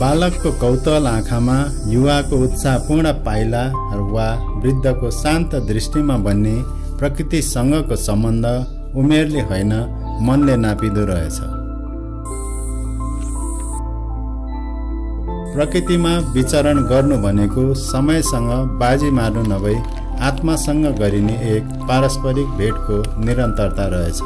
बालकको कौतूहल आँखामा, युवाको उत्साहपूर्ण पाइला वा वृद्धको शान्त दृष्टिमा बन्ने प्रकृतिसँगको सम्बन्ध उमेरले होइन मनले नापिदो रहेछ। प्रकृतिमा विचरण गर्नु भनेको समयसँग बाजी मार्नु नभई आत्मासँग गरिने एक पारस्परिक भेटको निरन्तरता रहेछ।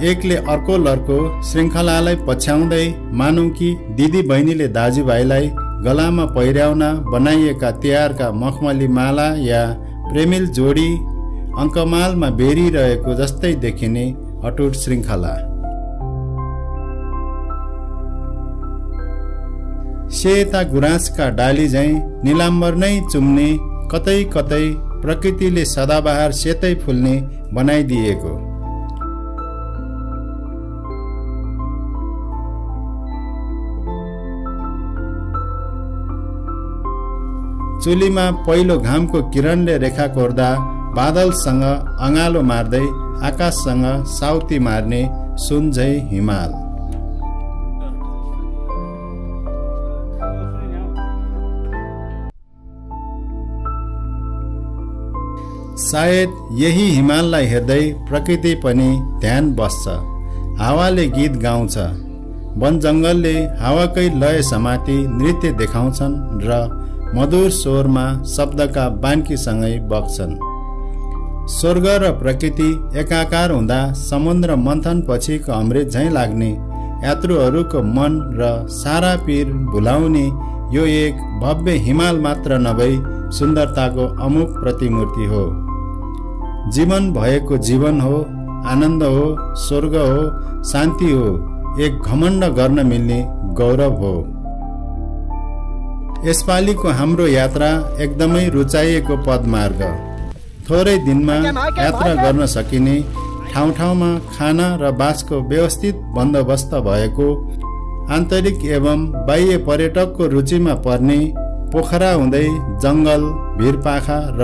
एकले अर्को लर्को श्रृङ्खलालाई पछ्याउँदै मानौ कि दिदी बहिनीले दाजुभाइलाई गलामा पहिर्याउन बनाइएका तिहारका मखमली माला या प्रेमिल जोडी अङ्कमालमा बेरिरहेको जस्तै देखिने अटुट श्रृङ्खला। सेता गुराँसका डाली झैँ निलाम्बर नै चुम्ने, कतै कतै प्रकृतिले सदाबहार सेतै फुल्ने बनाइदिएको। चुलीमा पहिलो घामको किरणले रेखा कोर्दा बादलसँग अँगालो मार्दै आकाशसँग साउती मार्ने सुनझै हिमाल। सायद यही हिमाललाई हेर्दै प्रकृति पनि ध्यान बस्छ। हावाले गीत गाउँछ, वन जङ्गलले हावाकै लय समाती नृत्य देखाउँछन् र मधुर स्वरमा शब्दका बान्कीसँगै बग्छन्। स्वर्ग र प्रकृति एकाकार हुँदा समुद्र मन्थन पछिको अमृत झैँ लाग्ने, यात्रुहरूको मन र सारा पीर भुलाउने यो एक भव्य हिमाल मात्र नभई सुन्दरताको अमुक प्रतिमूर्ति हो। जीवन भएको जीवन हो, आनन्द हो, स्वर्ग हो, शान्ति हो, एक घमण्ड गर्न मिल्ने गौरव हो। यसपालिको हाम्रो यात्रा एकदमै रुचाइएको पदमार्ग। थोरै दिनमा यात्रा गर्न सकिने, ठाउँ ठाउँमा खाना र बासको व्यवस्थित बन्दोबस्त भएको, आन्तरिक एवं बाह्य पर्यटकको रुचिमा पर्ने, पोखरा हुँदै जङ्गल, भिरपाखा र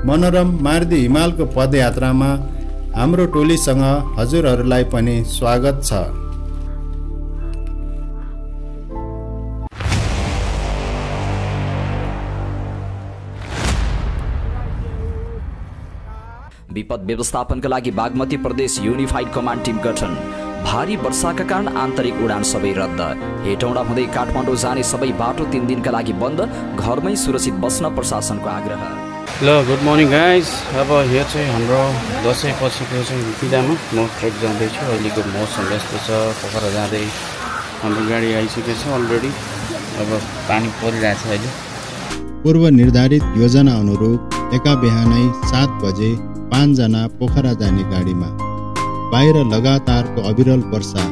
मनोरम मार्दी हिमालको पदयात्रामा हाम्रो टोलीसँग हजुरहरूलाई पनि स्वागत छ। विपद व्यवस्थापनका लागि बागमती प्रदेश युनिफाइड कमान्ड टिम गठन। भारी वर्षाका कारण आन्तरिक उडान सबै रद्द। हेटौँडा हुँदै काठमाडौँ जाने सबै बाटो 3 दिनका लागि बन्द। घरमै सुरक्षित बस्न प्रशासनको आग्रह। ल गुड मर्निङ गाइज। अब यो चाहिँ हाम्रो दसैँ पछिको चाहिँ बिदामा म ट्रेक जाँदैछु। अहिलेको मौसम यस्तो छ, पोखरा जाँदै हाम्रो गाडी आइसकेको छ अलरेडी। अब पानी परिरहेछ अहिले। पूर्व निर्धारित योजना अनुरूप एका बिहानै 7 बजे 5 जना पोखरा जाने गाडीमा। बाहिर लगातारको अविरल वर्षा,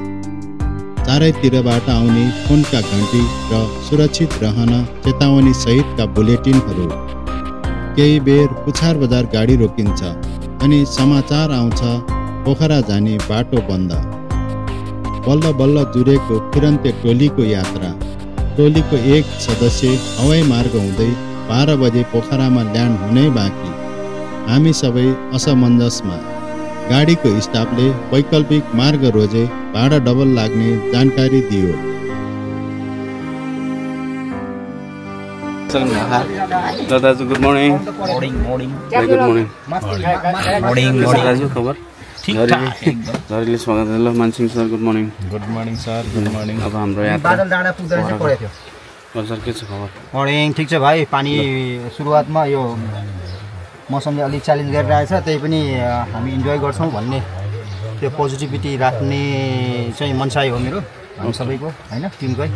चारैतिरबाट आउने फोनका घन्टी र सुरक्षित रहन चेतावनी सहितका बुलेटिनहरू। केही बेर पुछार बजार गाडी रोकिन्छ अनि समाचार आउँछ पोखरा जाने बाटो बन्द। बल्ल बल्ल जुरेको तुरन्ते टोलीको यात्रा। टोलीको एक सदस्य हवाई मार्ग हुँदै 12 बजे पोखरामा ल्यान्ड हुनै बाँकी। हामी सबै असमञ्जसमा। गाडीको स्टाफले वैकल्पिक मार्ग रोजे भाडा डबल लाग्ने जानकारी दियो। दाजु गुड मर्निङ। गुड मर्निङ दाजु, खबर धरीले स्वागत ल। Mansingh sir good morning. Good morning sir. Good morning. अब हाम्रो यात्रा सर के छ खबर? मर्निङ। ठिक छ भाइ। पानी सुरुवातमा यो मौसमले अलिक च्यालेन्ज गरिरहेछ, त्यही पनि हामी इन्जोय गर्छौँ भन्ने त्यो पोजिटिभिटी राख्ने चाहिँ मनसाय हो मेरो, हामी सबैको होइन, टिमकै।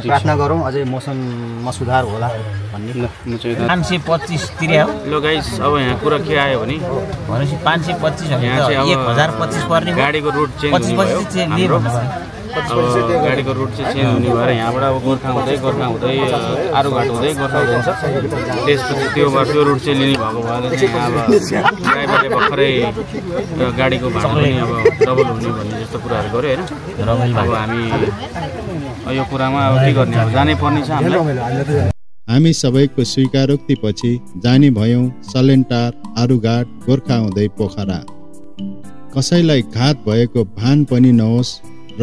प्रार्थना गरौँ अझै मौसममा सुधार होला भन्ने। 525 तिरे हो। लो गाइस, अब यहाँ कुरा के आयो भने भनेपछि 525 हो। यहाँ चाहिँ 1025 पर्ने गाडीको रुट चेन्ज हुने भयो। अब गाडीको रुट चाहिँ चेन्ज हुने भएर यहाँबाट अब गोर्खा हुँदै आरुघाट हुँदै गोर्खा जान्छ। त्यसपछि त्यो रुट चाहिँ लिने भएको भएर चाहिँ अब ड्राइभरले भर्खरै गाडीको भाडा पनि अब डबल हुने भन्ने जस्तो कुराहरू गर्यो होइन। अब हामी यो कुरामा अब के गर्ने, अब जानै पर्ने छ हामीलाई। हामी सबैको स्वीकारोक्तिपछि जाने भयौँ सलेन्टार आरुघाट गोर्खा हुँदै पोखरा। कसैलाई घात भएको भान पनि नहोस् र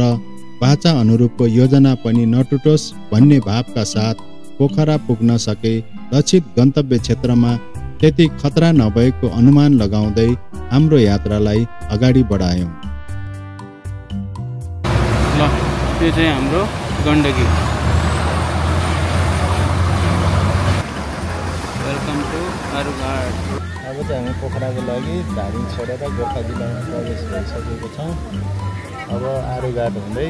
बाचा अनुरूपको योजना पनि नटुटोस् भन्ने भावका साथ पोखरा पुग्न सके लक्षित गन्तव्य क्षेत्रमा त्यति खतरा नभएको अनुमान लगाउँदै हाम्रो यात्रालाई अगाडि बढायौँ। ल यो चाहिँ हाम्रो गण्डकी। Welcome to Arughat. अब चाहिँ हामी पोखराको लागि धादिङ छोडेर गोर्खा जिल्लामा प्रवेश भइसकेको छौँ। अब आरुघाट हुँदै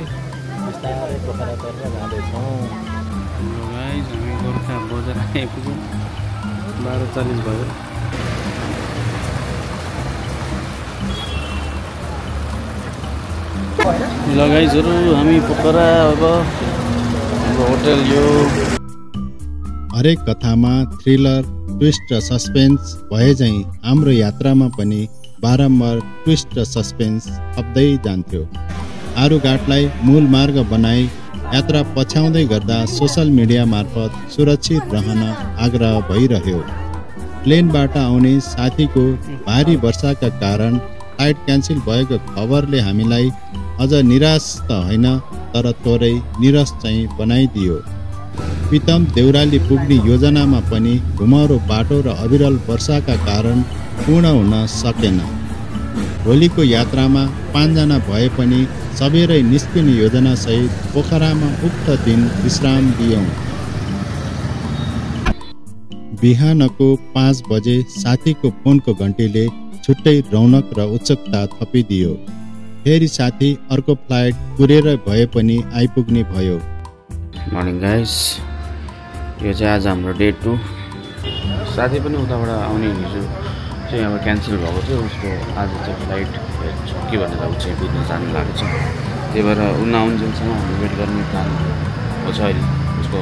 बिस्तारै पोखरातर्फ जाँदैछौँ। हामी गोर्खा बजार आइपुग्यौँ। 12:40 भयो। लगाइजहरू हामी पोखरा। अब हाम्रो होटल यो। हरेक कथामा थ्रिलर ट्विस्ट र सस्पेन्स भए झैँ हाम्रो यात्रामा पनि बारम्बार ट्विस्ट र सस्पेन्स थप्दै जान्थ्यो। आरुघाटलाई मूल मार्ग बनाई यात्रा पछ्याउँदै गर्दा सोसल मिडिया मार्फत सुरक्षित रहन आग्रह भइरह्यो। प्लेनबाट आउने साथीको भारी वर्षाका कारण फ्लाइट क्यान्सल भएको खबरले हामीलाई अझ निराश त होइन तर थोरै निराश चाहिँ बनाइदियो। पितम देउराली पुग्ने योजनामा पनि घुमाउरो बाटो र अविरल वर्षाका कारण पूर्ण हुन सकेन। भोलिको यात्रामा 5 जना भए पनि सबेरै निस्किने योजनासहित पोखरामा उक्त दिन विश्राम दियौँ। बिहानको 5 बजे साथीको फोनको घन्टीले छुट्टै रौनक र उत्सुकता थपिदियो। फेरि साथी अर्को फ्लाइट कुरेर भए पनि आइपुग्ने भयो। मर्निङ गाइस, यो चाहिँ आज हाम्रो डे 2। साथी पनि उताबाट आउने हिजो चाहिँ अब क्यान्सल भएको थियो। उसको आज चाहिँ फ्लाइट के भनेर ऊ चाहिँ बुझ्न जानु लागेको छ। त्यही भएर ऊ नआउन्जेलसम्म हामी वेट गर्ने प्लान हो छ अहिले। उसको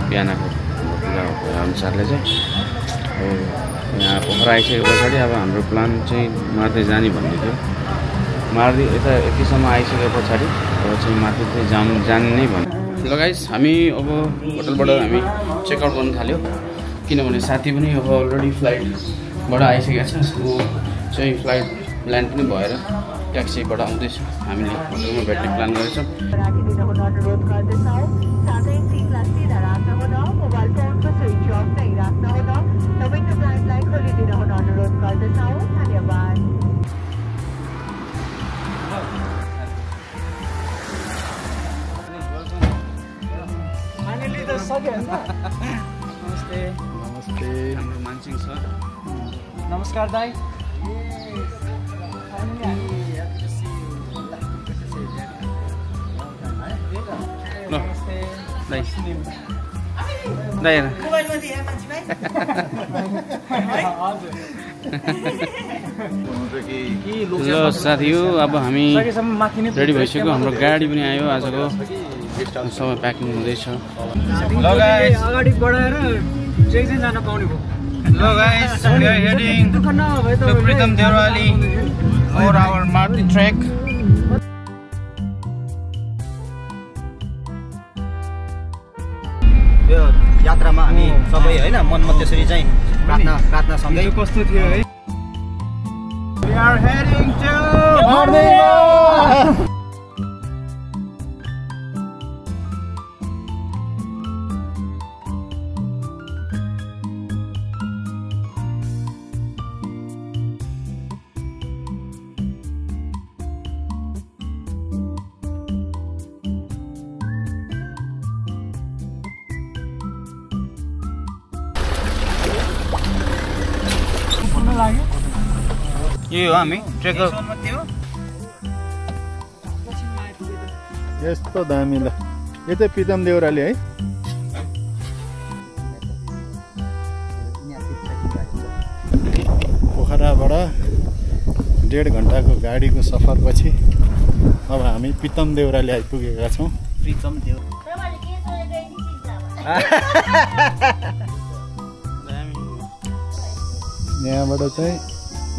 बिहानको पुरा भए अनुसारले चाहिँ अब यहाँ पोखरा आइसके पछाडि अब हाम्रो प्लान चाहिँ मार्दै जाने भन्ने थियो। मार्दै यता यतिसम्म आइसके पछाडि अब चाहिँ मार्दै चाहिँ जाने नै भन्यो। ल गाइस, हामी अब होटलबाट हामी चेकआउट गर्न थाल्यो किनभने साथी पनि अब अलरेडी फ्लाइटबाट आइसकेको छ। ऊ चाहिँ फ्लाइट ल्यान्ड पनि भएर ट्याक्सीबाट आउँदैछ। हामीले होटलमा भेट्ने प्लान गरेछौँ। नमस्ते। नमस्ते। हाम्रो मानसिंह सर। नमस्कार दाइ। ल दाइ दाइ ल साथी हो, अब हामी रेडी भइसक्यो। हाम्रो गाडी पनि आयो। आजको सबै प्याकिङ हुँदैछ। ल गाइस, अगाडि बढाएर चाहिँ जान पाउने भयो। Hello guys, we are heading to Pritam Deurali for our Martin trek. यो यात्रामा हामी सबै हैन मनमा त्यसरी चाहिँ प्रार्थना सँगै कस्तो थियो है। We are heading to यो हो हामी ट्रेकर। यस्तो दामी। ल यो चाहिँ प्रितम देउराली है। पोखराबाट 1.5 घन्टाको गाडीको सफरपछि अब हामी प्रितम देउराली आइपुगेका छौँ। प्रितम देउ यहाँबाट चाहिँ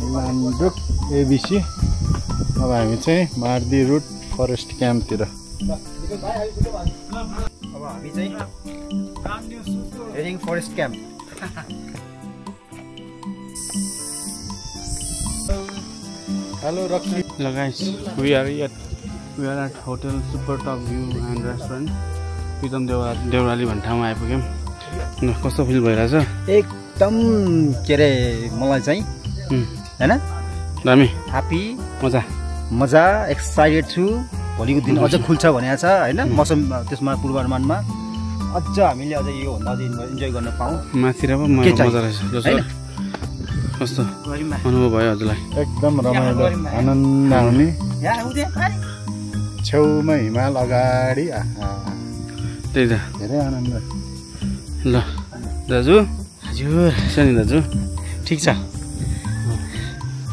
लान्डुक एबिसी। अब हामी चाहिँ मार्दी रुट फरेस्ट क्याम्पतिर। अब हामी चाहिँ हेडिङ फरेस्ट क्याम्प। हेलो रक्सी। Hello guys, we are at Hotel Super Top View and Restaurant Pritam Deurali भन्ने ठाउँमा आइपुग्यौँ। कस्तो फिल भइरहेछ? एकदम के अरे मलाई चाहिँ हैन दामी ह्याप्पी मजा एक्साइटेड छु। भोलिको दिन अझ खुल्छ भनेको छ हैन मौसम त्यसमा पूर्वानुमानमा अझ हामीले अझ यो भन्दा अझ इन्जोय गर्न पाऊँ। माथि र पो मजा रहेछ। कस्तो अनुभव भयो हजुरलाई? एकदम रमाइलो आनन्द आउने छेउमा हिमाल अगाडि त्यही त धेरै आनन्द। ल दाजु हजुर सानी दाजु ठिक छ।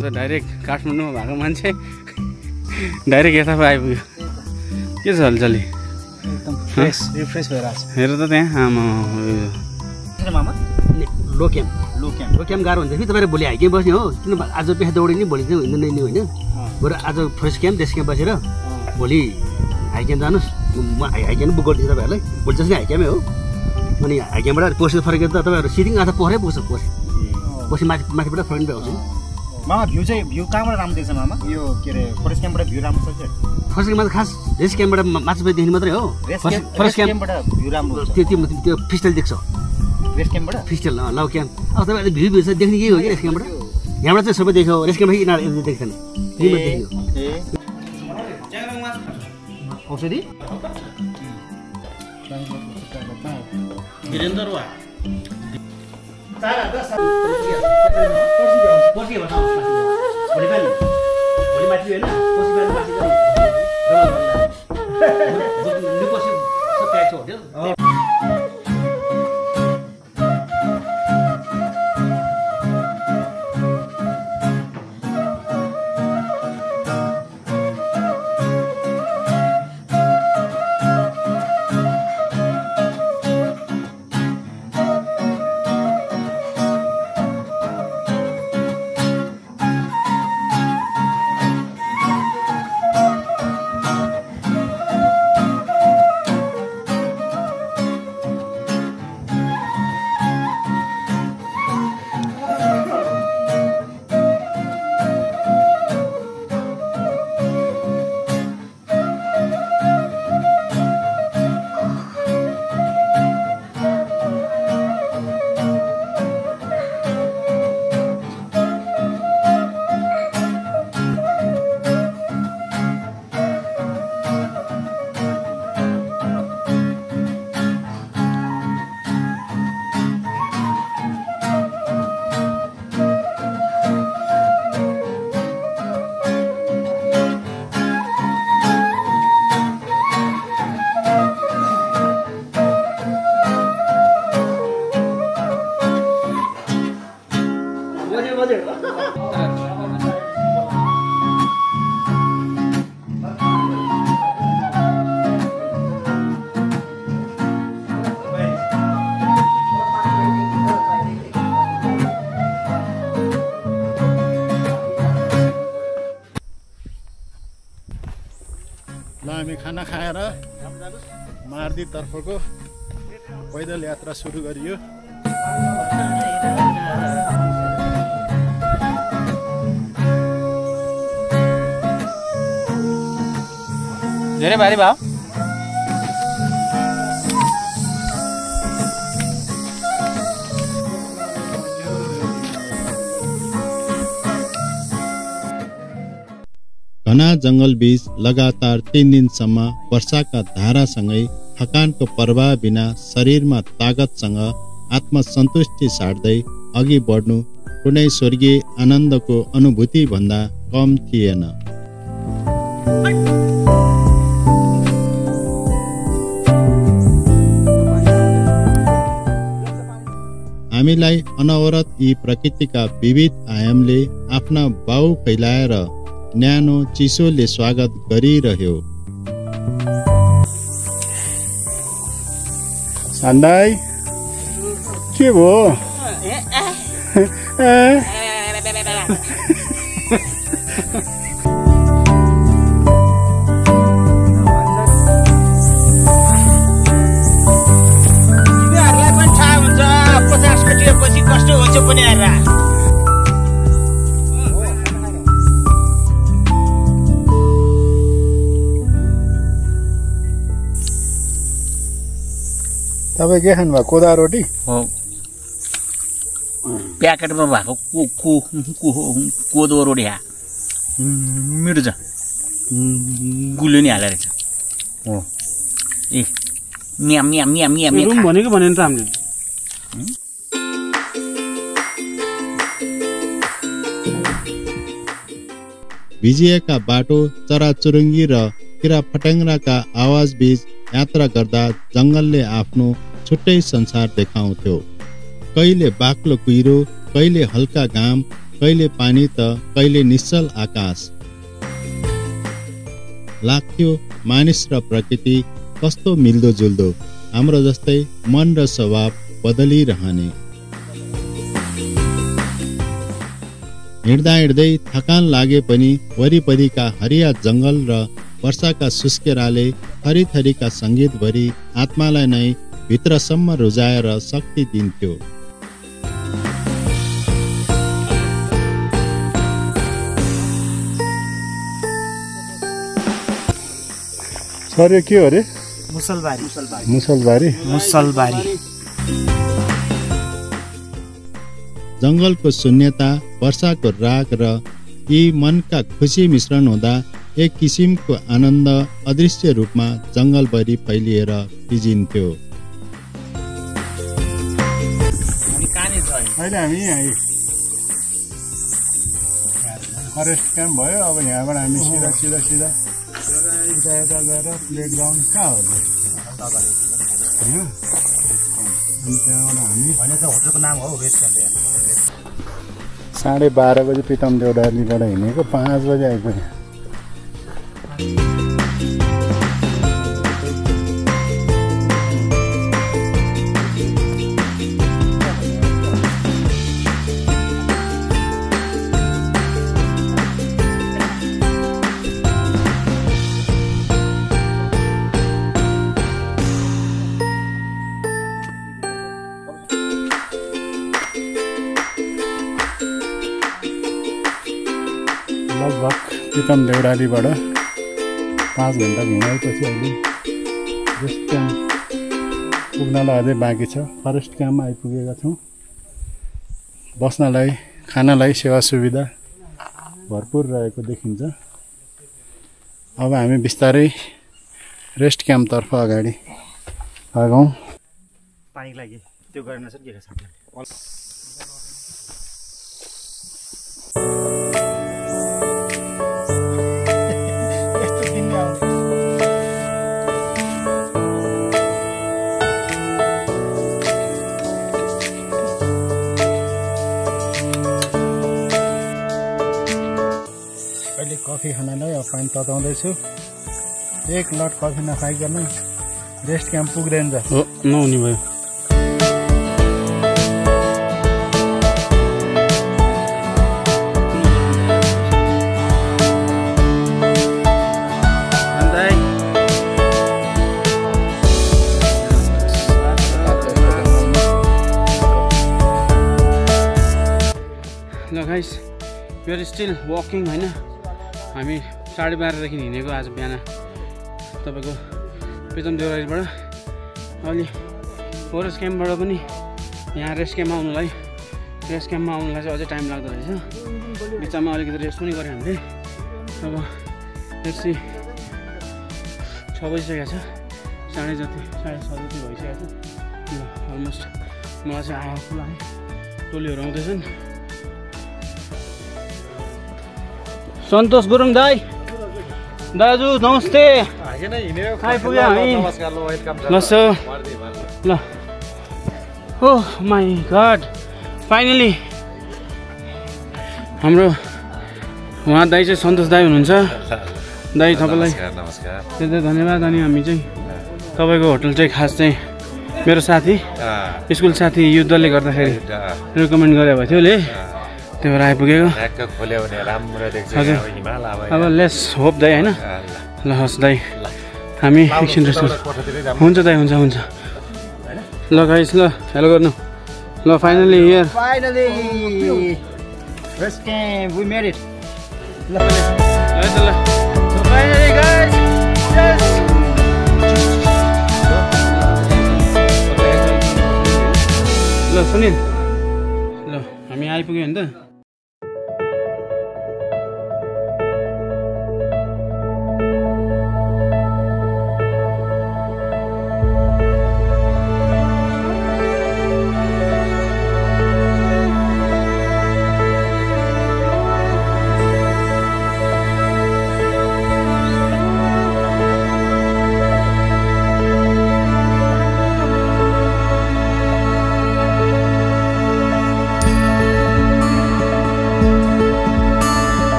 डाइरेक्ट काठमाडौँमा भएको मान्छे डाइरेक्ट यता आइपुग्यो। के छ हालचाली? एकदम रिफ्रेस भइरहेछ। हेर त त्यहाँ आमा मामा लो क्याम्प गाह्रो हुन्छ कि तपाईँले भोलि हाइकिङ बस्ने हो किन आज बिहान दौडिने भोलि चाहिँ हिँड्नु नै होइन बरु आज फरेस्ट क्याम्प देश क्याम्प बसेर भोलि हाइकिङ जानुहोस्। म हाइकिङ बुक गरिदिन्छु तपाईँहरूलाई भोलि जस्तै हाइकिङमै हो। अनि हाइकिङबाट पोसेर फर्केर त तपाईँहरू सिटिङ आधा पोखरै पुग्छ पछि माथिबाट फर्किँदै आउँछ। मामा भ्यू कहाँबाट राम्रो देख्छ मामा? यो के अरे फरेस्ट क्याम्पबाट भ्यू राम्रो छ? फरेस्ट क्याम्पबाट खास रेस क्याम्पबाट माथिबाट देख्ने मात्रै हो। फरेस्ट क्याम्पबाट भ्यू राम्रो त्यो फिस्टल देख्छ। रेस क्याम्पबाट फिस्टल लौ क्याम्प अब तपाईँहरूले भ्यू छ देख्ने के हो कि रेस क्याम्पबाट? यहाँबाट चाहिँ सबै देख्यो। रेस क्याम्पमा यिनीहरू देख्छन् औषधि हामी खाना खाएर मार्दीतर्फको पैदल यात्रा सुरु गरियो। धेरै भारी भयो। घना जंगल बीच लगातार 3 दिनसम्म वर्षाका धारासँगै थकानको प्रभाव बिना शरीरमा तागतसँग आत्मसन्तुष्टि साट्दै अघि बढ्नु कुनै स्वर्गीय आनन्दको अनुभूति भन्दा कम थिएन। हामीलाई अनवरत यी प्रकृतिका विविध आयामले आफ्ना बाउ फैलाएर न्यानो चिसोले स्वागत गरिरह्यो। सान्दाई के भो? तिमीहरूलाई पनि थाहा हुन्छ त्यो पनि आएर तपाईँ के खानुभयो कोदा रोटी हो प्याकेटमा भएको कोदो रोटी मिठो छ गुलियो नि हालेर छ हो ए मिया मिया मिया मिया मिया रुम भनेको भनेन त हामीले भिजिएका बाटो चराचुरुङ्गी र किरा फट्याङ्ग्राका आवाजबीच यात्रा गर्दा जङ्गलले आफ्नो छुट्टै संसार देखाउँथ्यो। कहिले बाक्लो कुहिरो, कहिले हल्का घाम, कहिले पानी त कहिले निश्चल आकाश। लाग्थ्यो मानिस र प्रकृति कस्तो मिल्दो जुल्दो, हाम्रो जस्तै मन र स्वभाव बदलिरहने। हिँड्दा हिँड्दै थकान लागे पनि वरिपरिका हरिया जङ्गल र वर्षाका सुस्केराले थरीथरीका सङ्गीतभरि आत्मालाई नै भित्रसम्म रुजाएर शक्ति दिन्थ्यो। सर यो के हो अरे? मुसलबारी जङ्गलको शून्यता, वर्षाको राग र यी मनका खुसी मिश्रण हुँदा एक किसिमको आनन्द अदृश्य रूपमा जङ्गलभरि फैलिएर फिजिन्थ्यो। अहिले हामी यहीँ फरेस्ट क्याम्प भयो। अब यहाँबाट हामी सिधा यता गएर प्लेग्राउन्ड कहाँ हो होइन? अनि त्यहाँबाट हामी होटलको नाम हो रेस्ट क्याम्प। 12:30 बजी प्रितम देउडालीबाट हिँडेको 5 बजी आइपुग्यो। लगभग प्रितम देउडालीबाट 5 घन्टा घुमाएपछि अहिले रेस्ट क्याम्प पुग्नलाई अझै बाँकी छ। फरेस्ट क्याम्पमा आइपुगेका छौँ। बस्नलाई खानलाई सेवा सुविधा भरपुर रहेको देखिन्छ। अब हामी बिस्तारै रेस्ट क्याम्पतर्फ अगाडि भागौँ। पानीको लागि त्यो गर्न सकिएको छ। कफी खानालाई अब पानी तताउँदैछु। एक लट कफी नखाइकन रेस्ट क्याम्प पुग्दैन जा नहुने भयो। ल guys, we are still walking होइन। हामी 12:30 हिँडेको आज बिहान तपाईँको प्रितम देउडालीबाट। अहिले फरेस्ट क्याम्पबाट पनि यहाँ रेस्ट क्याम्पमा आउनुलाई चाहिँ अझै टाइम लाग्दो रहेछ। बिचमा अलिकति रेस्ट पनि गऱ्यो हामीले। अब एकछिन 6 बजिसकेको छ, 6:30 जति भइसकेको छ। अलमोस्ट मलाई चाहिँ आफूलाई लाग्यो टोलीहरू आउँदैछन्। सन्तोष गुरुङ दाजु नमस्ते। आइपुग्यो हामी। ल ओह माई गड, फाइनली हाम्रो उहाँ दाई चाहिँ सन्तोष दाई हुनुहुन्छ। दाई तपाईँलाई धेरै धन्यवाद। अनि हामी चाहिँ तपाईँको होटल चाहिँ खास चाहिँ मेरो साथी स्कुल साथी युद्धले गर्दाखेरि रेकमेन्ड गरे भएको थियो ले, त्यही भएर आइपुगेको। अब लेस होप दाई होइन। ल हस् दाई, हामी एकछिन रेस्ट गर्छौँ। हुन्छ दाई, हुन्छ। ल गाइस, ल हेलो गर्नु। ल finally here Finally, rest camp. We made it. ल so finally guys, yes. ल सुनिल ल हामी आइपुग्यो नि त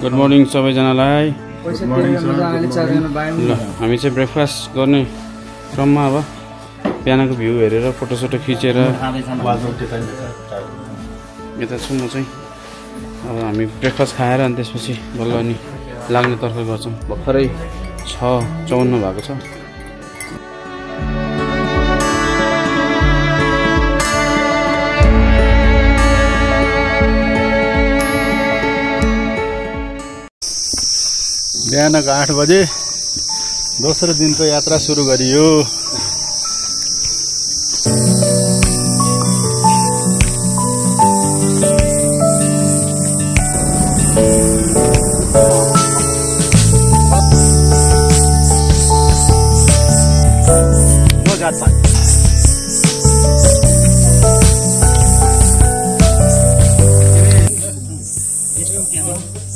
गुड मर्निङ सबैजनालाई ल हामी चाहिँ ब्रेकफास्ट गर्ने क्रममा अब बिहानको भ्यू हेरेर फोटोसोटो खिचेर यता छु म चाहिँ अब हामी ब्रेकफास्ट खाएर अनि त्यसपछि बल्ल अनि लाग्नेतर्फ गर्छौँ भर्खरै 6:54 भएको छ बिहानको 8 बजे दोस्रो दिनको यात्रा सुरु गरियो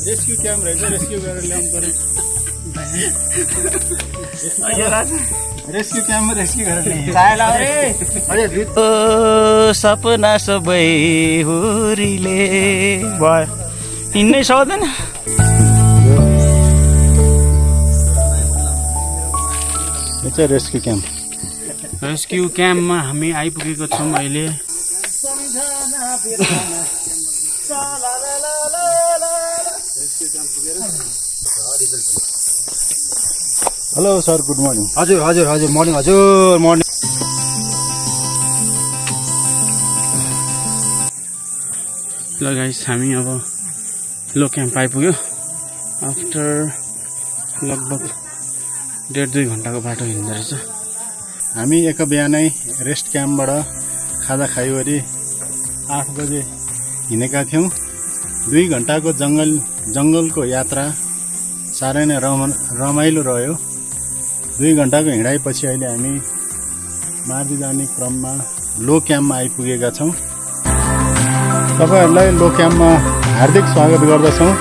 रेस्क्यू क्याम्प रहेछ रेस्क्यू गरेर ल्याउनु पर्यो रेस्क्यू क्याम्प रेस्क्यू गरेर सपना सबै हुरीले भयो हिँड्नै सक्दैन यो चाहिँ रेस्क्यू क्याम्प रेस्क्यू क्याम्पमा हामी आइपुगेको छौँ अहिले हेलो सर गुड मर्निङ हजुर मर्निङ ल गाइस हामी अब लो क्याम्प आइपुग्यो आफ्टर लगभग 1.5-2 घन्टाको बाटो हिँड्दो रहेछ हामी एक बिहानै रेस्ट क्याम्पबाट खाजा खाइवरी 8 बजे हिँडेका थियौँ 2 घन्टाको जङ्गलको यात्रा साह्रै नै रमाइलो रह्यो 2 घन्टाको हिँडाइपछि अहिले हामी मार्दी जाने क्रममा लो क्याम्पमा आइपुगेका छौँ तपाईहरुलाई लो क्याम्पमा हार्दिक स्वागत गर्दछौँ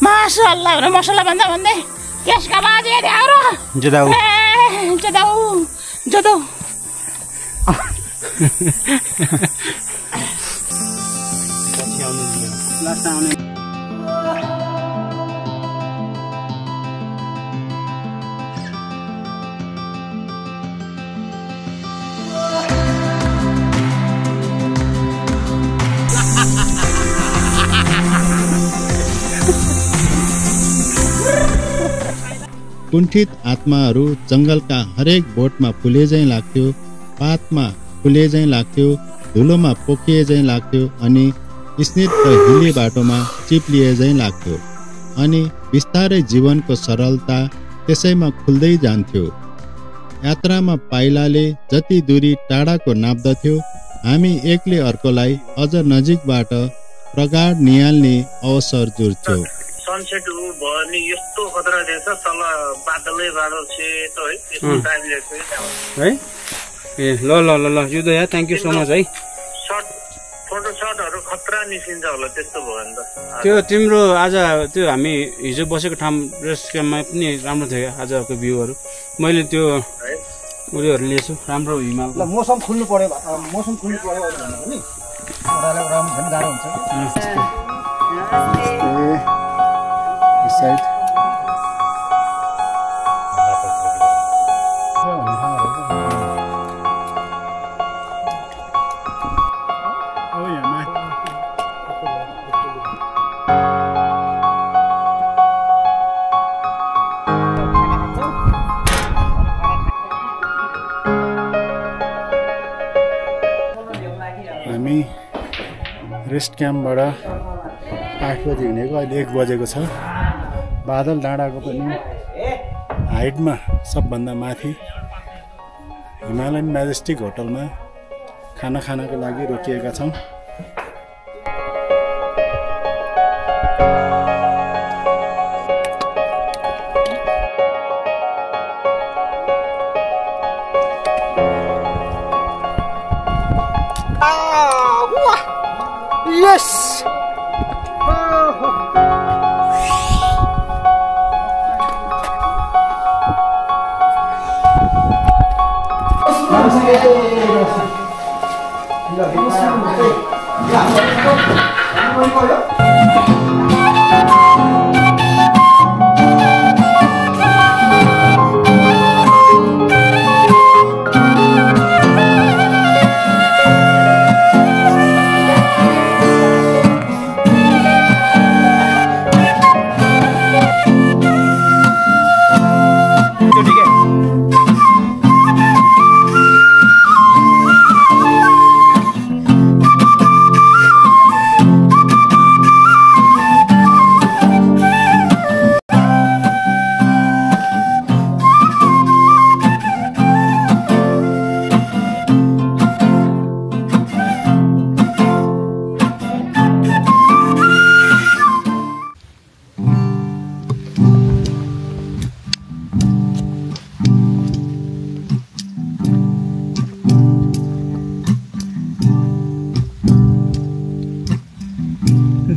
माशाअल्लाह भनेर मसला भन्दै त्यसका बाजे ल्याउरो जदाउ कुण्ठित आत्माहरू जङ्गलका हरेक बोटमा फुले झैँ लाग्थ्यो पातमा फुले झैँ लाग्थ्यो धुलोमा पोखिए झैँ लाग्थ्यो अनि स्निग्ध हिली बाटोमा चिप्लिए झैँ लाग्थ्यो अनि बिस्तारै जीवनको सरलता त्यसैमा खुल्दै जान्थ्यो यात्रामा पाइलाले जति दूरी टाढाको नाप्दथ्यो हामी एकले अर्कोलाई अझ नजिकबाट प्रगाढ निहाल्ने अवसर जुर्थ्यो सनसेट भयो नि यस्तो खतरा देख्छ तल बादलै बादल सेत है यस्तो टाइम लेख्छ है ए ल ल ल ल युदय थ्यांक यू सो मच है फोटो शटहरु खतरा निस्किन्छ होला त्यस्तो भयो नि त त्यो तिम्रो आज त्यो हामी हिजो बसेको ठाउँ रेस्ट क्याम्पमा पनि राम्रो थियो आजको भ्यूहरु मैले त्यो उयोहरु लिएछु राम्रो हिमाल ल मौसम खुल्नु पर्यो भन्नु नि ओडाले राम्रो पनि गाह्रो हुन्छ साइड हामी रेस्ट क्याम्पबाट 8 बजे हिँडेको अहिले 1 बजेको छ बादल डाँडाको पनि हाइटमा सबभन्दा माथि हिमालयन म्याजेस्टिक होटलमा खाना खानको लागि रोकिएका छौँ Yes!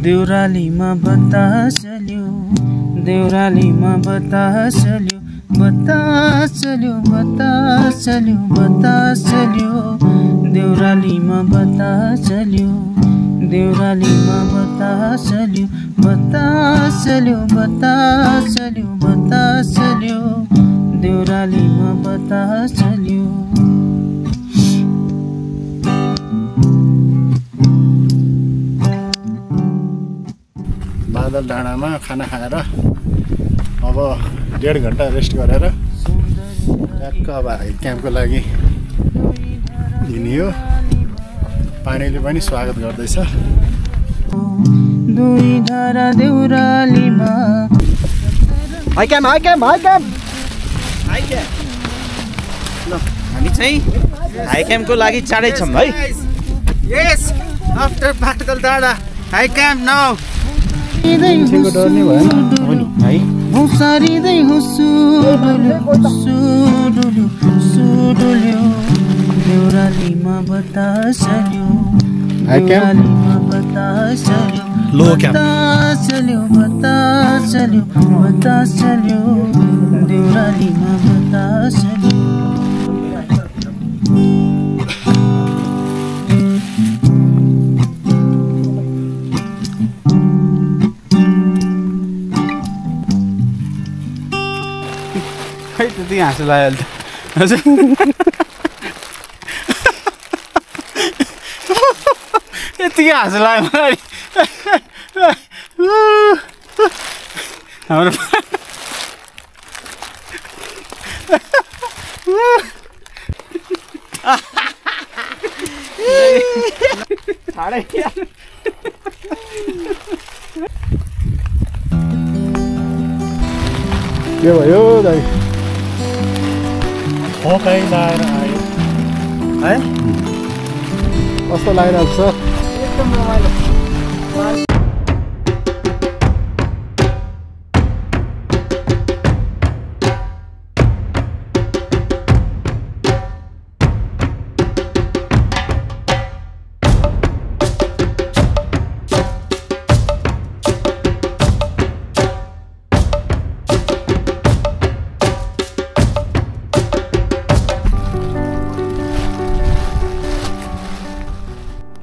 देउरालीमा बतासल्यो देउरालीमा बतासल्यो बतासल्यो बतासल्यो बतासल्यो देउरालीमा बतासल्यो देउरालीमा बतासल्यो बतासल्यो बतासल्यो बतासल्यो देउरालीमा बतासल्यो बादल डाँडामा खाना खाएर अब 1.5 घन्टा रेस्ट गरेर ट्याक्क अब हाइट क्याम्पको लागि हिँडियो पानीले पनि स्वागत गर्दैछ दुई धारा देउरालीमा हाई क्याम्प ल हामी चाहिँ हाई क्याम्पको लागि चाँडै छौँ है यस आफ्टर बादल डाँडा हाई क्याम्प नाउ सारिँदै हो सुडुल्यो देउरालीमा बतासल्यो देउरालीमा बतासल्यो बतासल्यो बतासल्यो बतासल्यो देउरालीमा बतासल्यो त्यति हाँसो लाग्यो अहिले त यति हाँसो लाग्यो मलाई हाम्रो के भयो दाइ फोकै लाएर आयो है कस्तो लागिरहेको छ एकदम रमाइलो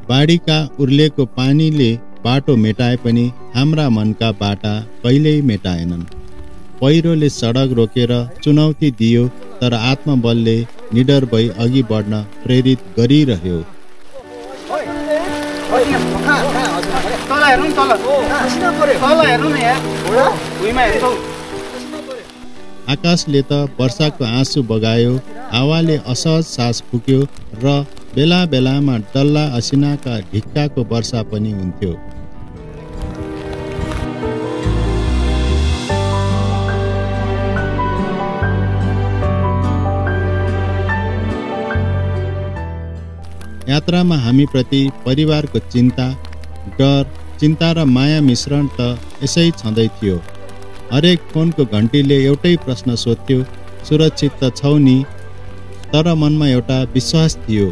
बाढीका उर्लेको पानीले बाटो मेटाए पनि हाम्रा मनका बाटा कहिल्यै मेटाएनन्। पहिरोले सडक रोकेर चुनौती दियो, तर आत्मबलले निडर भई अघि बढ्न प्रेरित गरिरह्यो। आकाशले त वर्षाको आँसु बगायो, हावाले असहज सास फुक्यो र बेला बेलामा डल्ला असिनाका ढिक्काको वर्षा पनि हुन्थ्यो। यात्रामा हामीप्रति परिवारको चिन्ता, डर, चिन्ता र माया मिश्रण त यसै छँदै थियो। हरेक फोनको घन्टीले एउटै प्रश्न सोध्थ्यो, सुरक्षित त छौ नि? तर मनमा एउटा विश्वास थियो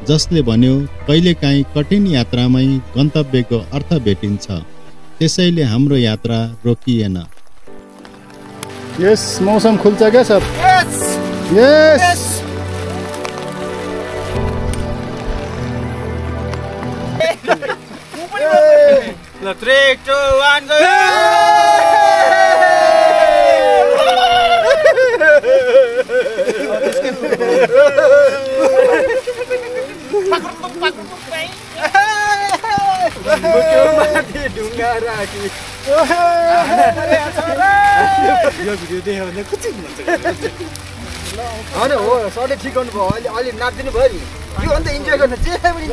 जसले भन्यो कहिलेकाहीँ कठिन यात्रामै गन्तव्यको अर्थ भेटिन्छ। त्यसैले हाम्रो यात्रा रोकिएन। यस मौसम खुल्छ क्या सर? यस ल 3 2 1 गो। हो सरले ठिक गर्नुभयो। अहिले नाच्दिनु भयो नि, यो अन्त इन्जोय गर्न जे पनि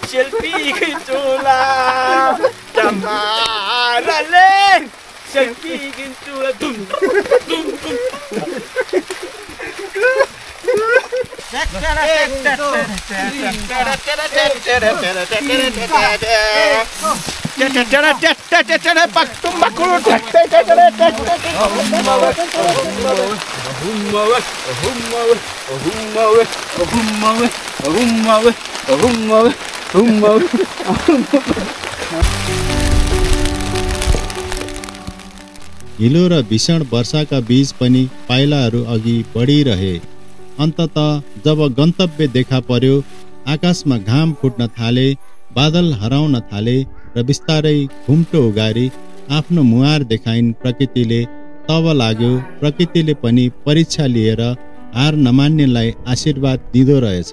सेल्फी खिचौला क्यामेराले सेल्फी खिचौला दुम दुम हिलो र भीषण वर्षाका बीच पनि पाइलाहरू अघि बढिरहे। अन्ततः जब गन्तव्य देखा पर्यो, आकाशमा घाम फुट्न थाले, बादल हराउन थाले र बिस्तारै घुम्टो उगारी आफ्नो मुहार देखाइन् प्रकृतिले, तब लाग्यो प्रकृतिले पनि परीक्षा लिएर हार नमान्नेलाई आशीर्वाद दिँदो रहेछ।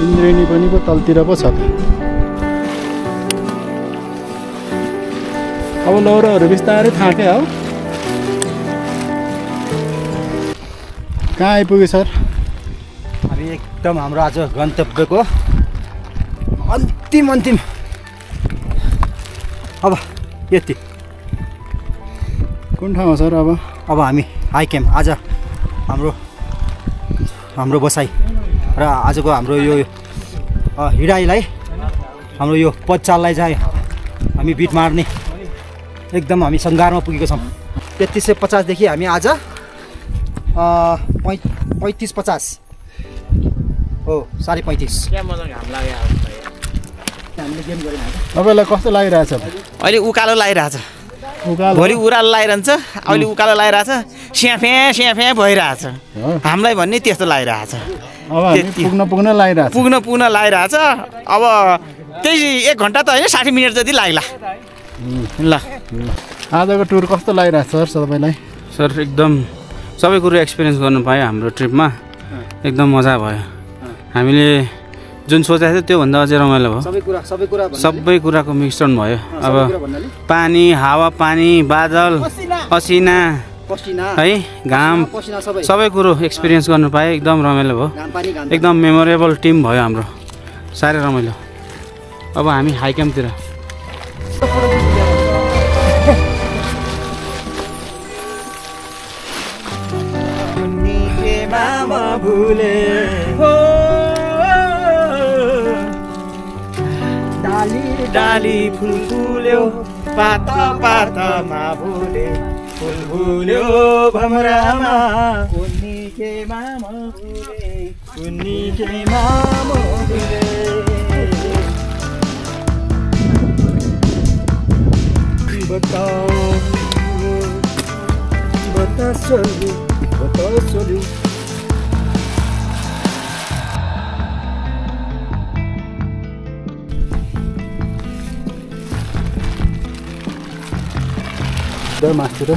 इन्द्रेणी पनि पो तलतिर पो छ। अब लौरोहरू बिस्तारै थाके हो। कहाँ आइपुग्यो सर? हामी एकदम हाम्रो आज गन्तव्यको अन्तिम अब यति। कुन ठाउँमा सर? अब हामी हाई क्याम्प। आज हाम्रो बसाइ र आजको हाम्रो यो हिँडाइलाई, हाम्रो यो पदचाललाई चाहिँ हामी बिट मार्ने एकदम हामी सङ्घारमा पुगेको छौँ। 3350 देखि हामी आज 3550 हो 35.5। तपाईँलाई कस्तो लागिरहेछ? अहिले उकालो लागिरहेछ, भोलि उरालो लागिरहन्छ, अहिले उकालो लागिरहेछ, स्याफे भइरहेछ। हामीलाई भन्ने त्यस्तो लागिरहेछ। पुग्न लागिरहेछ। अब त्यही 1 घन्टा त होइन, 60 मिनट जति लाग्ला। ल आजको टुर कस्तो लागिरहेछ सर तपाईँलाई? सर एकदम सबै कुरो एक्सपिरियन्स गर्नु पायो हाम्रो ट्रिपमा। एकदम मजा भयो। हामीले जुन सोचेको थियो त्योभन्दा अझै रमाइलो भयो। सबै कुराको मिश्रण भयो। अब पानी, हावा पानी, बादल, असिना है, घाम, सबै कुरो एक्सपिरियन्स गर्नु पाएँ। एकदम रमाइलो भयो। एकदम मेमोरेबल टिम भयो हाम्रो, साह्रै रमाइलो। अब हामी हाई क्याम्पतिर। डाली फुल फुल्यो पाता पातामा भुले फुल भुल्यो भमरामा कुन्नी केमा म भुले कुन्नी केमा म भुले बता चल्यो मास्टर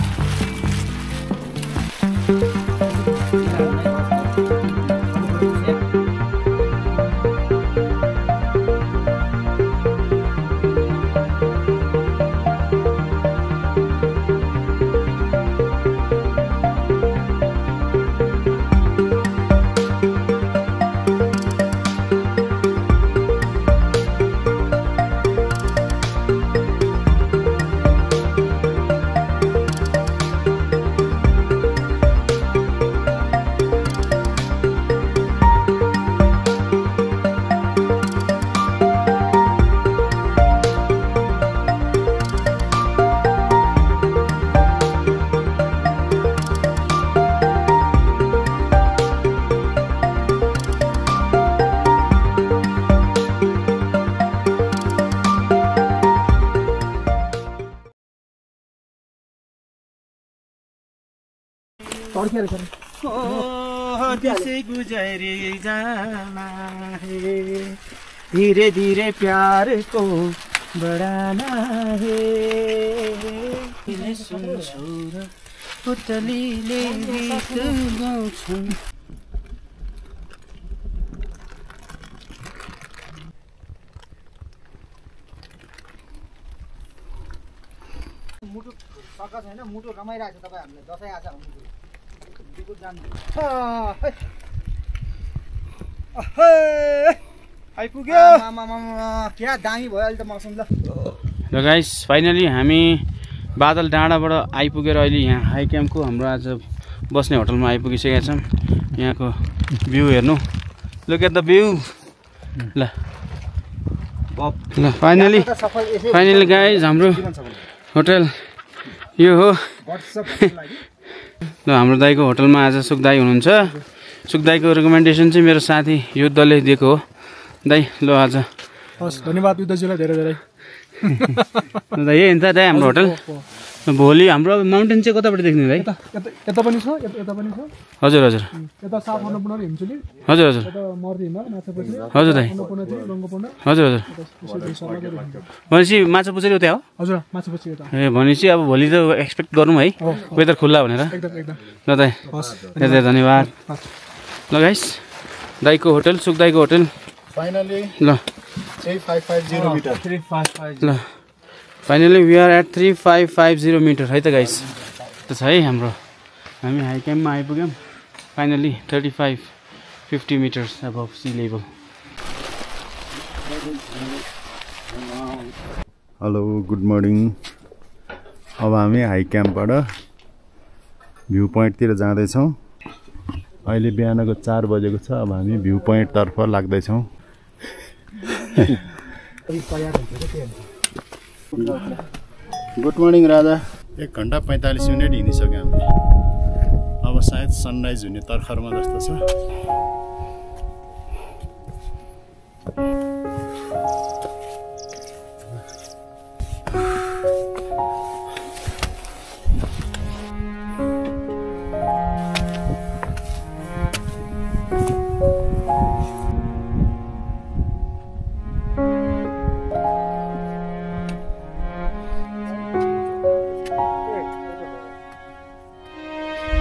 गुजरे जाना है धीरे धीरे प्यार को बढ़ाना है सुन्छौ र पुतलीले गीत गाउँछन् मुटु सक्का छैन मुटु रमाइरहेको छ तपाईँ हामीले दसैँ आछ आइपुग्यो क्या दामी भयो अहिले त मौसम ल गाइस फाइनली हामी बादल डाँडाबाट आइपुगेर अहिले यहाँ हाई क्याम्पको हाम्रो आज बस्ने होटलमा आइपुगिसकेका छौँ यहाँको भ्यू हेर्नु लुक एट द भ्यू ल फाइनली गाइस हाम्रो होटल यो हो ल हाम्रो दाइको होटलमा आज सुक दाई हुनुहुन्छ सुक दाईको रेकमेन्डेसन चाहिँ मेरो साथी युद्धले दिएको हो दाई ल आज हस् धन्यवाद युद्धजीलाई धेरै धेरै दाइ यही त दाइ हाम्रो होटल भोलि हाम्रो माउन्टेन चाहिँ कताबाट देख्ने दाइ यता पनि छ यता पनि छ हजुर हजुर यता साफ अन्नपूर्ण र हिमचुली हजुर हजुर यता मर्दी हिमाल माछापुछ्री हजुर दाइ हजुर हजुर भनेपछि माछापुछ्री उता हो हजुर माछापुछ्री उता ए भनेपछि अब भोलि त एक्सपेक्ट गरौँ है वेदर खुल्ला भनेर ल दाइ धेरै धन्यवाद ल गाइस दाइको होटल सुक दाइको होटल फाइनली ल 3550 मिटर 3550 ल finally we are at 3550 metre है त गाइस त छ है हाम्रो हामी हाई क्याम्पमा आइपुग्यौँ finally 3550 metres अबभ C level hello good morning अब हामी हाई क्याम्पबाट भ्यू पोइन्टतिर जाँदैछौँ अहिले बिहानको 4 बजेको छ अब हामी भ्यू पोइन्टतर्फ लाग्दैछौँ गुड मर्निङ राजा 1 घन्टा 45 मिनट हिँडिसक्यो हामीले अब सायद सनराइज हुने तर्खरमा जस्तो छ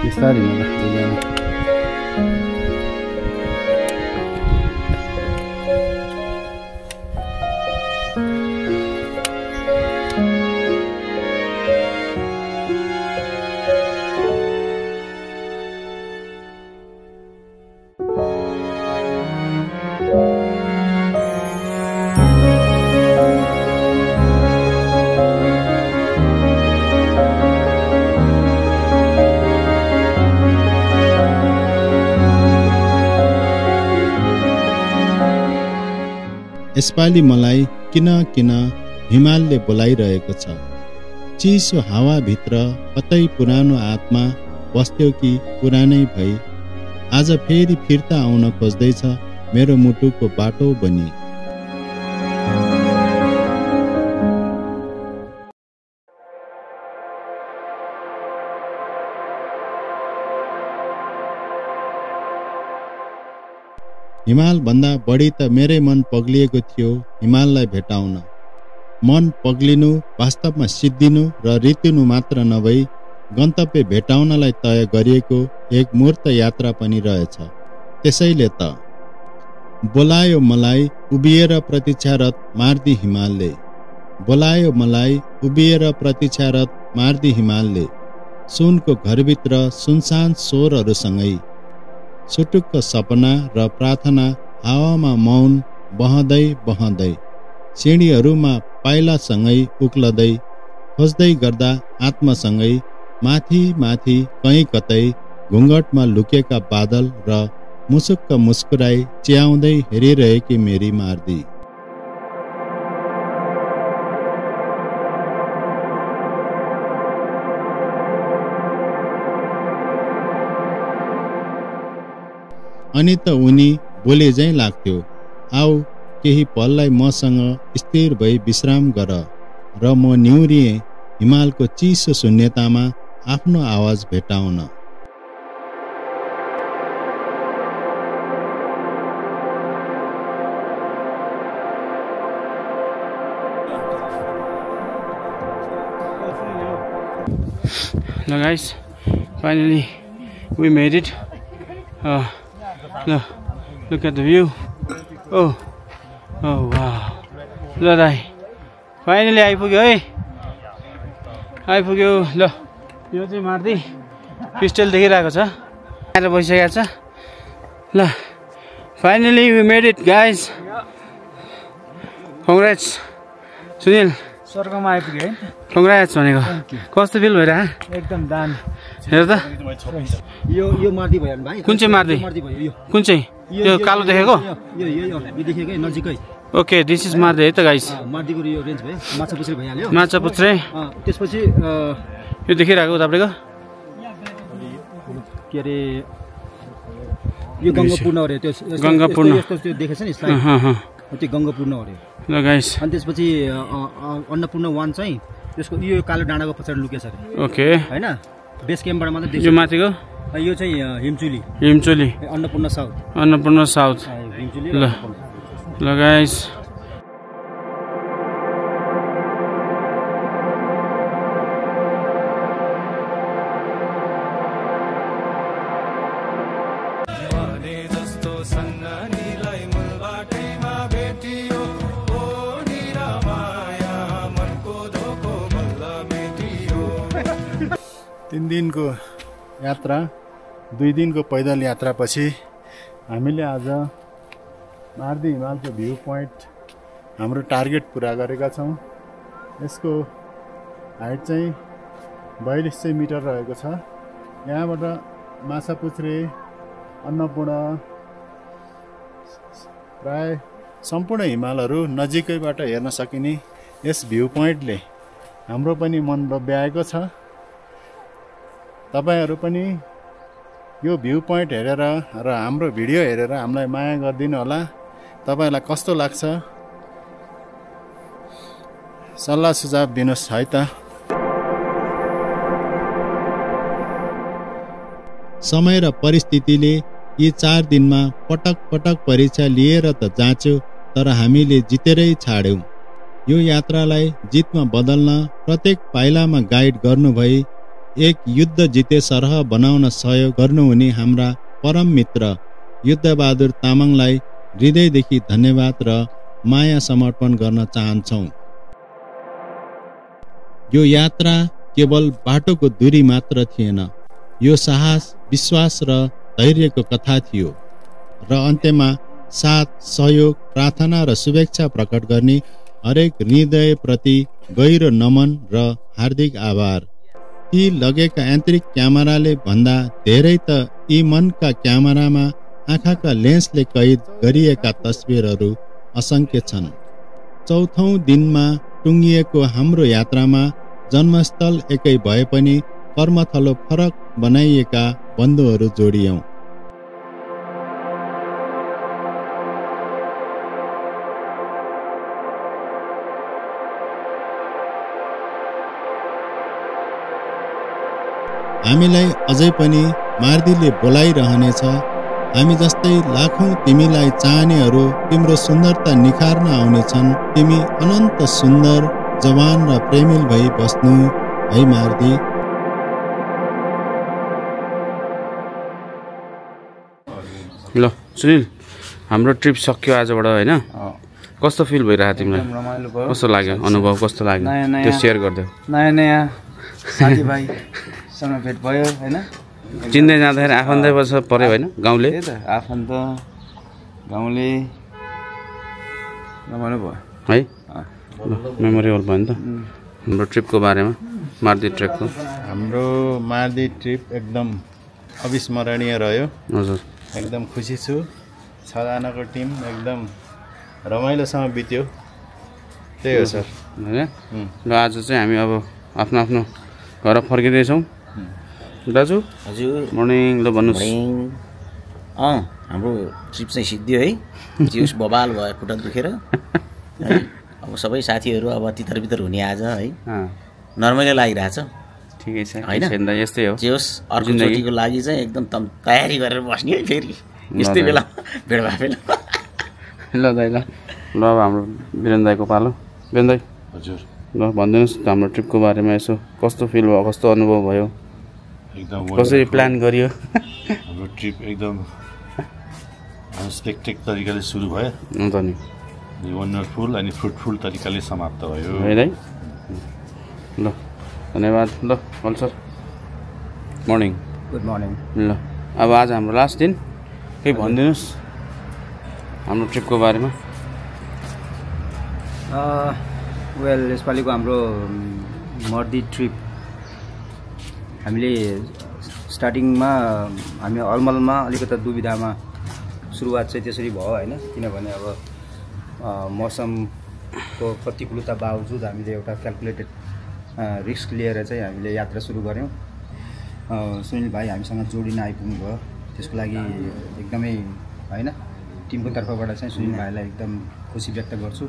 बिस्तारै हिँड्नु यसपालि मलाई किन हिमालले बोलाइरहेको छ। चिसो हावाभित्र कतै पुरानो आत्मा बस्थ्यो कि पुरानै भई आज फेरि फिर्ता आउन खोज्दैछ मेरो मुटुको बाटो बनी। हिमाल भन्दा बढी त मेरै मन पग्लिएको थियो हिमाललाई भेटाउन। मन पग्लिनु वास्तवमा सिद्धिनु र रितिनु मात्र नभई गन्तव्य भेटाउनलाई तय गरिएको एक मूर्त यात्रा पनि रहेछ। त्यसैले त बोलायो मलाई उभिएर प्रतीक्षारत मार्दी हिमालले, बोलायो मलाई उभिएर प्रतीक्षारत मार्दी हिमालले, सुनको घरभित्र सुनसान स्वरहरूसँगै सुटुक्क सपना र प्रार्थना हावामा मौन बहँदै बहँदै सिँढीहरूमा पाइलासँगै उक्लदै खोज्दै गर्दा आत्मासँगै माथि माथि कहीँ कतै घुङ्गटमा लुकेका बादल र मुसुक्क मुस्कुराई च्याउँदै हेरिरहेकी मेरी मार्दी। अनि त उनी बोले झैँ लाग्थ्यो, आऊ केही पललाई मसँग स्थिर भई विश्राम गर। र म निहुरिएँ हिमालको चिसो शून्यतामा आफ्नो आवाज भेटाउन। Now guys, finally we made it. Look at the view. Oh wow. ल दाइ फाइनली आइपुग्यो है, आइपुग्यो। ल यो चाहिँ मार्दी पिस्टल देखिरहेको छ, आएर बसिसकेको छ। ल finally we made it guys, congrats Sunil, स्वर्गमा आइपुग्यो है। कङ्ग्रेट्स भनेको कस्तो फिल भइरह? एकदम दामी। हेर त यो मार्दी भयो भाइ। कुन चाहिँ मार्दी? कुन चाहिँ? यो कालो देखेको? यो देखेकै नजिकै। ओके, दिस इज मार्दी है त गाइस। मार्दीको यो रेन्ज भयो, माछापुच्छ्रे भइहाल्यो। माछापुच्छ्रे त्यसपछि यो देखिरहेको तपाईँको के अरे यो गङ्गापूर्ण अरे, त्यो गङ्गापूर्ण त्यो देखेछ नि स्लाइड, त्यो गङ्गापूर्ण अरे। ल गाइस, अनि त्यसपछि अन्नपूर्ण 1 चाहिँ त्यसको यो कालो डाँडाको पछाडि लुकेछ अरे। ओके, हैन बेस क्याम्पबाट मात्रै देख्छ। यो माथिको यो चाहिँ हिमचुली, हिमचुली अन्नपूर्ण साउथ, अन्नपूर्ण साउथ। हिमचुली। ल गाइस, तीन दिनको यात्रा, 2 दिनको पैदल यात्रापछि हामीले आज मार्दी हिमालको भ्यू पोइन्ट हाम्रो टार्गेट पुरा गरेका छौँ। यसको हाइट चाहिँ 4200 मिटर रहेको छ। यहाँबाट माछापुच्छ्रे, अन्नपूर्ण, प्राय सम्पूर्ण हिमालहरू नजिकैबाट हेर्न सकिने यस भ्यू पोइन्टले हाम्रो पनि मन लोभ्याएको छ। तपाईहरू पनि यो भ्यू पोइन्ट हेरेर र हाम्रो भिडियो हेरेर हामीलाई माया गरिदिनु होला। तपाईलाई कस्तो लाग्छ सल्लाह सुझाव दिनुहोस् है त। समय र परिस्थितिले यी 4 दिनमा पटक पटक परीक्षा लिएर त जाँच्यो, तर हामीले जितेरै छाड्यौँ। यो यात्रालाई जितमा बदल्न प्रत्येक पाइलामा गाइड गर्नुभई एक युद्ध जिते सरह बनाउन सहयोग गर्नुहुने हाम्रा परम मित्र युद्धबहादुर तामाङलाई हृदयदेखि धन्यवाद र माया समर्पण गर्न चाहन्छौँ। यो यात्रा केवल बाटोको दूरी मात्र थिएन, यो साहस, विश्वास र धैर्यको कथा थियो। र अन्त्यमा साथ, सहयोग, प्रार्थना र शुभेच्छा प्रकट गर्ने हरेक हृदयप्रति गहिरो नमन र हार्दिक आभार। ती लगेका यान्त्रिक क्यामेराले भन्दा धेरै त यी मनका क्यामेरामा आँखाका लेन्सले कैद गरिएका तस्बिरहरू असङ्ख्य छन्। 4औं दिनमा टुङ्गिएको हाम्रो यात्रामा जन्मस्थल एकै भए पनि कर्मथलो फरक बनाइएका बन्धुहरू जोडियौँ। हामीलाई अझै पनि मार्दीले बोलाइरहनेछ। हामी जस्तै लाखौं तिमीलाई चाहनेहरू तिम्रो सुन्दरता निखार्न आउनेछन्। तिमी अनन्त सुन्दर, जवान र प्रेमिल भई बस्नु है मार्दी। ल सुनिल, हाम्रो ट्रिप सक्यो आजबाट होइन? कस्तो फिल भइरहेको तिमीलाई? कस्तो लाग्यो? अनुभव कस्तो लाग्यो? त्यो सेयर गरिदेऊ। नयाँ नयाँ साथीभाइसँग भेट भयो होइन? चिन्दै जाँदाखेरि आफन्तै पर्यो होइन? गाउँले आफन्त गाउँले रमाइलो भयो है। मेमोरेबल भयो नि त हाम्रो ट्रिपको बारेमा। मार्दी ट्रिपको हाम्रो मार्दी ट्रिप एकदम अविस्मरणीय रह्यो। हजुर, एकदम खुसी छु। 6 जनाको टिम एकदम रमाइलोसँग बित्यो। त्यही हो सर होइन? र आज चाहिँ हामी अब आफ्नो आफ्नो घर फर्किँदैछौँ। दाजु हजुर मर्निङ। ल भन्नुहोस्। हाम्रो ट्रिप चाहिँ सिद्धियो है। जिउस बबाल भयो, खुट्टा दुखेर है। अब सबै साथीहरू अब तितर बितर हुने आज है। नर्मलै लागिरहेछ। ठिकै छ होइन? यस्तै हो। जे होस् अर्कोचोटिको लागि चाहिँ एकदम तयारी गरेर बस्ने है। फेरि यस्तै बेला भेट भए बेला। ल दाइ ल अब हाम्रो वीरेन दाइको पालो। वीरेन दाइ हजुर, ल भनिदिनुहोस् हाम्रो ट्रिपको बारेमा यसो। कस्तो फिल भयो? कस्तो अनुभव भयो? एकदम कसरी प्लान गरियो? हाम्रो ट्रिप एकदम अनएक्सपेक्टेड तरिकाले सुरु भयो। हुन्छ नि, वन्डरफुल अनि फ्रुटफुल तरिकाले समाप्त भयो है दाइ। ल धन्यवाद। ल हल सर, मर्निङ। Good morning. ल अब आज हाम्रो लास्ट दिन, केही भनिदिनुहोस् हाम्रो ट्रिपको बारेमा। वेल, यसपालिको हाम्रो मर्दी ट्रिप हामीले स्टार्टिङमा हामी अलमलमा अलिकति दुविधामा सुरुवात चाहिँ त्यसरी भयो होइन? किनभने अब मौसमको प्रतिकूलता बावजुद हामीले एउटा क्यालकुलेटेड रिस्क लिएर चाहिँ हामीले यात्रा सुरु गऱ्यौँ। सुनिल भाइ हामीसँग जोडिन आइपुग्नु भयो, त्यसको लागि एकदमै होइन टिमको तर्फबाट चाहिँ सुनिल भाइलाई एकदम खुसी व्यक्त गर्छु।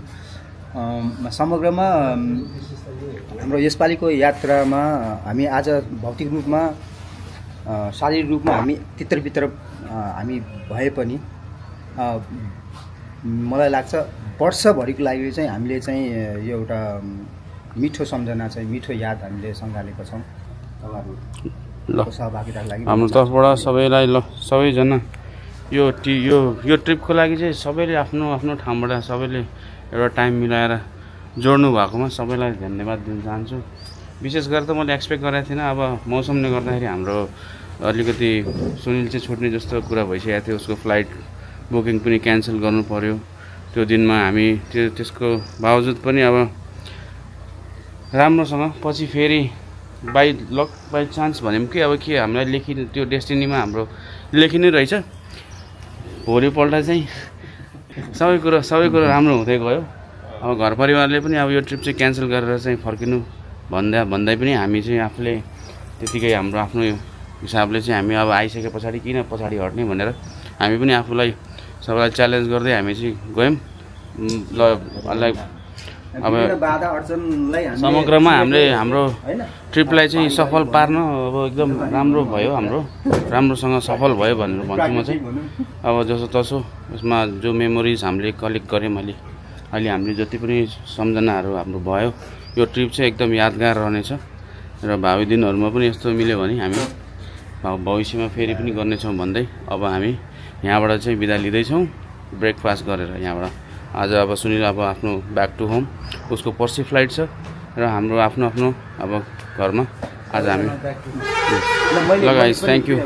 समग्रमा हाम्रो यसपालिको यात्रामा हामी आज भौतिक रूपमा शारीरिक रूपमा हामी तितर हामी भए पनि मलाई लाग्छ वर्षभरिको लागि चाहिँ हामीले चाहिँ यो एउटा मिठो सम्झना चाहिँ मिठो याद हामीले सँगालेका छौँ। तपाईँहरूको सहभागिताको लागि हाम्रो तर्फबाट सबैलाई ल सबैजना यो ट्रिपको लागि चाहिँ सबैले आफ्नो आफ्नो ठाउँबाट सबैले एउटा टाइम मिलाएर जोड्नु भएकोमा सबैलाई धन्यवाद दिन चाहन्छु। विशेष गरेर त मैले एक्सपेक्ट गरेको थिइनँ। अब मौसमले गर्दाखेरि हाम्रो अलिकति सुनिल चाहिँ छुट्ने जस्तो कुरा भइसकेको थियो। उसको फ्लाइट बुकिङ पनि क्यान्सल गर्नु पर्यो त्यो दिनमा। हामी त्यसको बावजुद पनि अब राम्रोसँग पछि फेरि बाई चान्स भन्यौँ कि अब के हामीलाई त्यो डेस्टिनीमा हाम्रो लेखिनै रहेछ। भोलिपल्ट चाहिँ सबै कुरो राम्रो हुँदै गयो। अब घर परिवारले पनि अब यो ट्रिप चाहिँ क्यान्सल गरेर चाहिँ फर्किनु भन्दै पनि हामी चाहिँ आफूले त्यतिकै हाम्रो आफ्नो हिसाबले चाहिँ हामी अब आइसके पछाडि किन पछाडि हट्ने भनेर हामी पनि आफूलाई सबैलाई च्यालेन्ज गर्दै हामी चाहिँ गयौँ। ल अब समग्रमा हामीले हाम्रो ट्रिपलाई चाहिँ सफल पार्न अब एकदम राम्रो भयो। हाम्रो राम्रोसँग सफल भयो भनेर भन्छु म चाहिँ। अब जसोतसो यसमा जो मेमोरिज हामीले कलेक्ट गरेँ अहिले हामीले जति पनि सम्झनाहरू हाम्रो भयो, यो ट्रिप चाहिँ एकदम यादगार रहनेछ र भावी दिनहरूमा पनि यस्तो मिल्यो भने हामी भविष्यमा फेरि पनि गर्नेछौँ भन्दै अब हामी यहाँबाट चाहिँ बिदा लिँदैछौँ ब्रेकफास्ट गरेर। यहाँबाट आज अब सुनिल अब आफ्नो ब्याक टु होम, उसको पर्सि फ्लाइट छ र हाम्रो आफ्नो आफ्नो अब घरमा आज हामी ल गाइस थ्याङ्क यू।